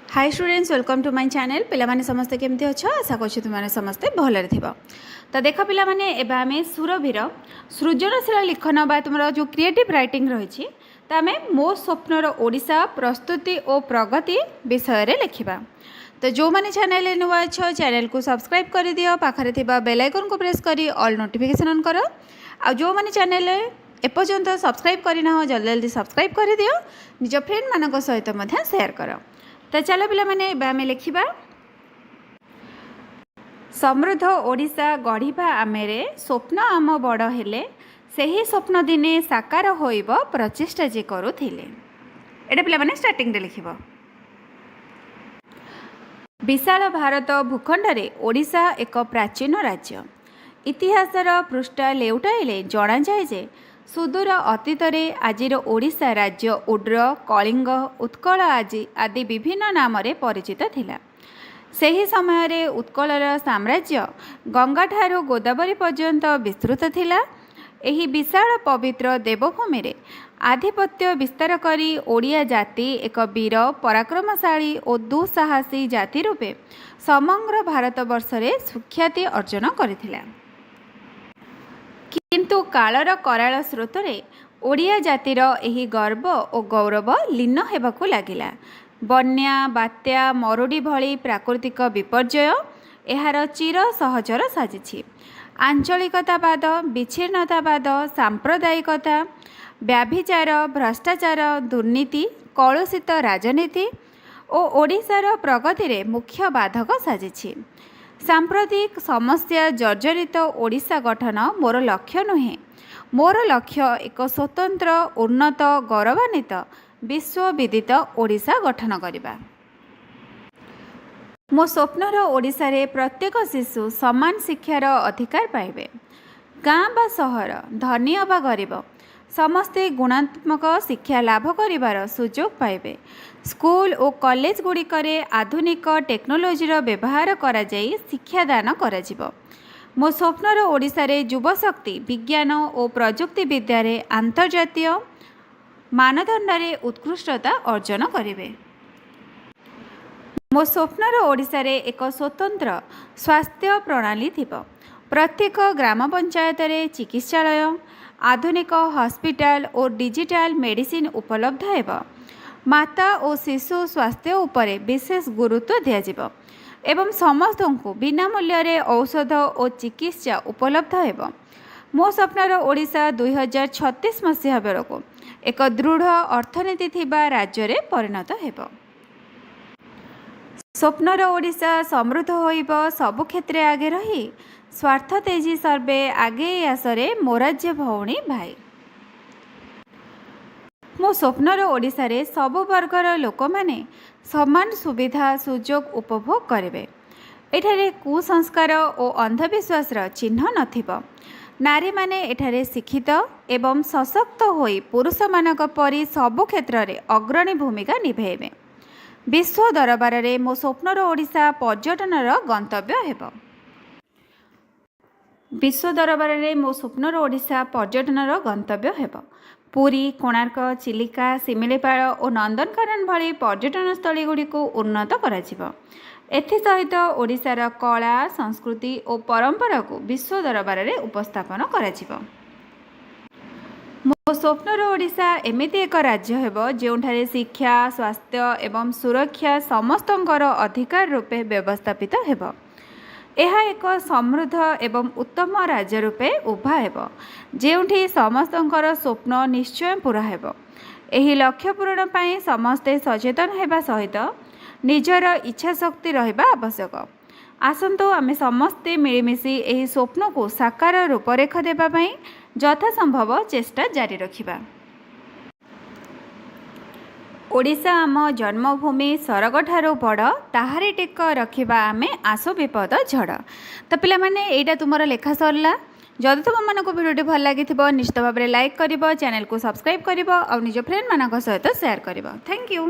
Hi students, welcome to my channel. ପିଲାମାନେ, ସମସ୍ତେ କେମିତି ଅଛ? ଆଶା କରୁଛି ତୁମେମାନେ ସମସ୍ତେ ଭଲରେ ଥିବ। ତ ଦେଖ ପିଲାମାନେ, ଏବେ ଆମେ ସୁରଭିର ସୃଜନଶୀଳ ଲିଖନ ବା ତୁମର ଯେଉଁ କ୍ରିଏଟିଭ୍ ରାଇଟିଂ ରହିଛି, ତ ଆମେ ମୋ ସ୍ୱପ୍ନର ଓଡ଼ିଶା ପ୍ରସ୍ତୁତି ଓ ପ୍ରଗତି ବିଷୟରେ ଲେଖିବା। ତ ଯେଉଁମାନେ ଚ୍ୟାନେଲରେ ନୂଆ ଅଛ, ଚ୍ୟାନେଲକୁ ସବସ୍କ୍ରାଇବ୍ କରିଦିଅ, ପାଖରେ ଥିବା ବେଲ୍ ଆଇକନ୍କୁ ପ୍ରେସ୍ କରି ଅଲ୍ ନୋଟିଫିକେସନ୍ ଅନ୍ କର। ଆଉ ଯେଉଁମାନେ ଚ୍ୟାନେଲରେ ଏପର୍ଯ୍ୟନ୍ତ ସବସ୍କ୍ରାଇବ୍ କରିନାହ, ଜଲ୍ଦି ଜଲ୍ଦି ସବସ୍କ୍ରାଇବ୍ କରିଦିଅ। ନିଜ ଫ୍ରେଣ୍ଡମାନଙ୍କ ସହିତ ମଧ୍ୟ ସେୟାର କର। ତ ଚାଲ ପିଲାମାନେ, ଏବେ ଆମେ ଲେଖିବା। ସମୃଦ୍ଧ ଓଡ଼ିଶା ଗଢ଼ିବା ଆମେରେ, ସ୍ୱପ୍ନ ଆମ ବଡ଼ ହେଲେ, ସେହି ସ୍ୱପ୍ନ ଦିନେ ସାକାର ହୋଇବ, ପ୍ରଚେଷ୍ଟା ଯେ କରୁଥିଲେ। ଏଇଟା ପିଲାମାନେ ଷ୍ଟାର୍ଟିଂରେ ଲେଖିବ। ବିଶାଳ ଭାରତ ଭୂଖଣ୍ଡରେ ଓଡ଼ିଶା ଏକ ପ୍ରାଚୀନ ରାଜ୍ୟ। ଇତିହାସର ପୃଷ୍ଠା ଲେଉଟାଇଲେ ଜଣାଯାଏ ଯେ ସୁଦୂର ଅତୀତରେ ଆଜିର ଓଡ଼ିଶା ରାଜ୍ୟ ଓଡ୍ର, କଳିଙ୍ଗ, ଉତ୍କଳ ଆଦି ବିଭିନ୍ନ ନାମରେ ପରିଚିତ ଥିଲା। ସେହି ସମୟରେ ଉତ୍କଳର ସାମ୍ରାଜ୍ୟ ଗଙ୍ଗାଠାରୁ ଗୋଦାବରୀ ପର୍ଯ୍ୟନ୍ତ ବିସ୍ତୃତ ଥିଲା। ଏହି ବିଶାଳ ପବିତ୍ର ଦେବଭୂମିରେ ଆଧିପତ୍ୟ ବିସ୍ତାର କରି ଓଡ଼ିଆ ଜାତି ଏକ ବୀର, ପରାକ୍ରମଶାଳୀ ଓ ଦୁଃସାହସୀ ଜାତି ରୂପେ ସମଗ୍ର ଭାରତବର୍ଷରେ ସୁଖ୍ୟାତି ଅର୍ଜନ କରିଥିଲା। କିନ୍ତୁ କାଳର କରାଳ ସ୍ରୋତରେ ଓଡ଼ିଆ ଜାତିର ଏହି ଗର୍ବ ଓ ଗୌରବ ଲୀନ ହେବାକୁ ଲାଗିଲା। ବନ୍ୟା, ବାତ୍ୟା, ମରୁଡ଼ି ଭଳି ପ୍ରାକୃତିକ ବିପର୍ଯ୍ୟୟ ଏହାର ଚିର ସହଚର ସାଜିଛି। ଆଞ୍ଚଳିକତାବାଦ, ବିଚ୍ଛିନ୍ନତାବାଦ, ସାମ୍ପ୍ରଦାୟିକତା, ବ୍ୟଭିଚାର, ଭ୍ରଷ୍ଟାଚାର, ଦୁର୍ନୀତି, କଳୁଷିତ ରାଜନୀତି ଓ ଓଡ଼ିଶାର ପ୍ରଗତିରେ ମୁଖ୍ୟ ବାଧକ ସାଜିଛି। ସାମ୍ପ୍ରତିକ ସମସ୍ୟା ଜର୍ଜରିତ ଓଡ଼ିଶା ଗଠନ ମୋର ଲକ୍ଷ୍ୟ ନୁହେଁ। ମୋର ଲକ୍ଷ୍ୟ ଏକ ସ୍ୱତନ୍ତ୍ର, ଉନ୍ନତ, ଗୌରବାନ୍ୱିତ, ବିଶ୍ୱବିଦିତ ଓଡ଼ିଶା ଗଠନ କରିବା। ମୋ ସ୍ୱପ୍ନର ଓଡ଼ିଶାରେ ପ୍ରତ୍ୟେକ ଶିଶୁ ସମାନ ଶିକ୍ଷାର ଅଧିକାର ପାଇବେ। ଗାଁ ବା ସହର, ଧନୀ ଅବା ଗରିବ, ସମସ୍ତେ ଗୁଣାତ୍ମକ ଶିକ୍ଷା ଲାଭ କରିବାର ସୁଯୋଗ ପାଇବେ। ସ୍କୁଲ ଓ କଲେଜ ଗୁଡ଼ିକରେ ଆଧୁନିକ ଟେକ୍ନୋଲୋଜିର ବ୍ୟବହାର କରାଯାଇ ଶିକ୍ଷାଦାନ କରାଯିବ। ମୋ ସ୍ୱପ୍ନର ଓଡ଼ିଶାରେ ଯୁବଶକ୍ତି ବିଜ୍ଞାନ ଓ ପ୍ରଯୁକ୍ତି ବିଦ୍ୟାରେ ଆନ୍ତର୍ଜାତୀୟ ମାନଦଣ୍ଡରେ ଉତ୍କୃଷ୍ଟତା ଅର୍ଜନ କରିବେ। ମୋ ସ୍ୱପ୍ନର ଓଡ଼ିଶାରେ ଏକ ସ୍ୱତନ୍ତ୍ର ସ୍ୱାସ୍ଥ୍ୟ ପ୍ରଣାଳୀ ଥିବ। ପ୍ରତ୍ୟେକ ଗ୍ରାମ ପଞ୍ଚାୟତରେ ଚିକିତ୍ସାଳୟ, ଆଧୁନିକ ହସ୍ପିଟାଲ ଓ ଡିଜିଟାଲ ମେଡ଼ିସିନ ଉପଲବ୍ଧ ହେବ। ମାତା ଓ ଶିଶୁ ସ୍ୱାସ୍ଥ୍ୟ ଉପରେ ବିଶେଷ ଗୁରୁତ୍ୱ ଦିଆଯିବ ଏବଂ ସମସ୍ତଙ୍କୁ ବିନା ମୂଲ୍ୟରେ ଔଷଧ ଓ ଚିକିତ୍ସା ଉପଲବ୍ଧ ହେବ। ମୋ ସ୍ୱପ୍ନର ଓଡ଼ିଶା 2036 ମସିହା ବେଳକୁ ଏକ ଦୃଢ଼ ଅର୍ଥନୀତି ଥିବା ରାଜ୍ୟରେ ପରିଣତ ହେବ। ସ୍ୱପ୍ନର ଓଡ଼ିଶା ସମୃଦ୍ଧ ହୋଇବ ସବୁ କ୍ଷେତ୍ରେ ଆଗେ ରହି, ସ୍ୱାର୍ଥ ତେଜି ସର୍ବେ ଆଗେଇ ଆସରେ ମୋ ରାଜ୍ୟ ଭଉଣୀ ଭାଇ। ମୋ ସ୍ୱପ୍ନର ଓଡ଼ିଶାରେ ସବୁ ବର୍ଗର ଲୋକମାନେ ସମାନ ସୁବିଧା ସୁଯୋଗ ଉପଭୋଗ କରିବେ। ଏଠାରେ କୁସଂସ୍କାର ଓ ଅନ୍ଧବିଶ୍ୱାସର ଚିହ୍ନ ନଥିବ। ନାରୀମାନେ ଏଠାରେ ଶିକ୍ଷିତ ଏବଂ ସଶକ୍ତ ହୋଇ ପୁରୁଷମାନଙ୍କ ପରି ସବୁ କ୍ଷେତ୍ରରେ ଅଗ୍ରଣୀ ଭୂମିକା ନିଭାଇବେ। ବିଶ୍ୱ ଦରବାରରେ ମୋ ସ୍ୱପ୍ନର ଓଡ଼ିଶା ପର୍ଯ୍ୟଟନର ଗନ୍ତବ୍ୟ ହେବ। ବିଶ୍ୱ ଦରବାରରେ ମୋ ସ୍ୱପ୍ନର ଓଡ଼ିଶା ପର୍ଯ୍ୟଟନର ଗନ୍ତବ୍ୟ ହେବ। ପୁରୀ, କୋଣାର୍କ, ଚିଲିକା, ଶିମିଳିପାଳ ଓ ନନ୍ଦନକାନନ ଭଳି ପର୍ଯ୍ୟଟନସ୍ଥଳୀ ଗୁଡ଼ିକୁ ଉନ୍ନତ କରାଯିବ। ଏଥିସହିତ ଓଡ଼ିଶାର କଳା, ସଂସ୍କୃତି ଓ ପରମ୍ପରାକୁ ବିଶ୍ୱ ଦରବାରରେ ଉପସ୍ଥାପନ କରାଯିବ। ମୋ ସ୍ୱପ୍ନର ଓଡ଼ିଶା ଏମିତି ଏକ ରାଜ୍ୟ ହେବ, ଯେଉଁଠାରେ ଶିକ୍ଷା, ସ୍ୱାସ୍ଥ୍ୟ ଏବଂ ସୁରକ୍ଷା ସମସ୍ତଙ୍କର ଅଧିକାର ରୂପେ ବ୍ୟବସ୍ଥାପିତ ହେବ। ଏହା ଏକ ସମୃଦ୍ଧ ଏବଂ ଉତ୍ତମ ରାଜ୍ୟ ରୂପେ ଉଭା ହେବ, ଯେଉଁଠି ସମସ୍ତଙ୍କର ସ୍ୱପ୍ନ ନିଶ୍ଚୟ ପୂରା ହେବ। ଏହି ଲକ୍ଷ୍ୟ ପୂରଣ ପାଇଁ ସମସ୍ତେ ସଚେତନ ହେବା ସହିତ ନିଜର ଇଚ୍ଛାଶକ୍ତି ରହିବା ଆବଶ୍ୟକ। ଆସନ୍ତୁ, ଆମେ ସମସ୍ତେ ମିଳିମିଶି ଏହି ସ୍ୱପ୍ନକୁ ସାକାର ରୂପରେଖ ଦେବା ପାଇଁ ଯଥାସମ୍ଭବ ଚେଷ୍ଟା ଜାରି ରଖିବା। ଓଡ଼ିଶା ଆମ ଜନ୍ମଭୂମି ସରଗଠାରୁ ବଡ଼, ତାହାରି ଟେକ ରଖିବା ଆମେ ଆସୁ ବିପଦ ଝଡ଼। ତ ପିଲାମାନେ, ଏଇଟା ତୁମର ଲେଖା ସରିଲା। ଯଦି ତୁମମାନଙ୍କୁ ଭିଡ଼ିଓଟି ଭଲ ଲାଗିଥିବ, ନିଶ୍ଚିତ ଭାବରେ ଲାଇକ୍ କରିବ, ଚ୍ୟାନେଲକୁ ସବସ୍କ୍ରାଇବ୍ କରିବ ଆଉ ନିଜ ଫ୍ରେଣ୍ଡମାନଙ୍କ ସହିତ ସେୟାର କରିବ। Thank you.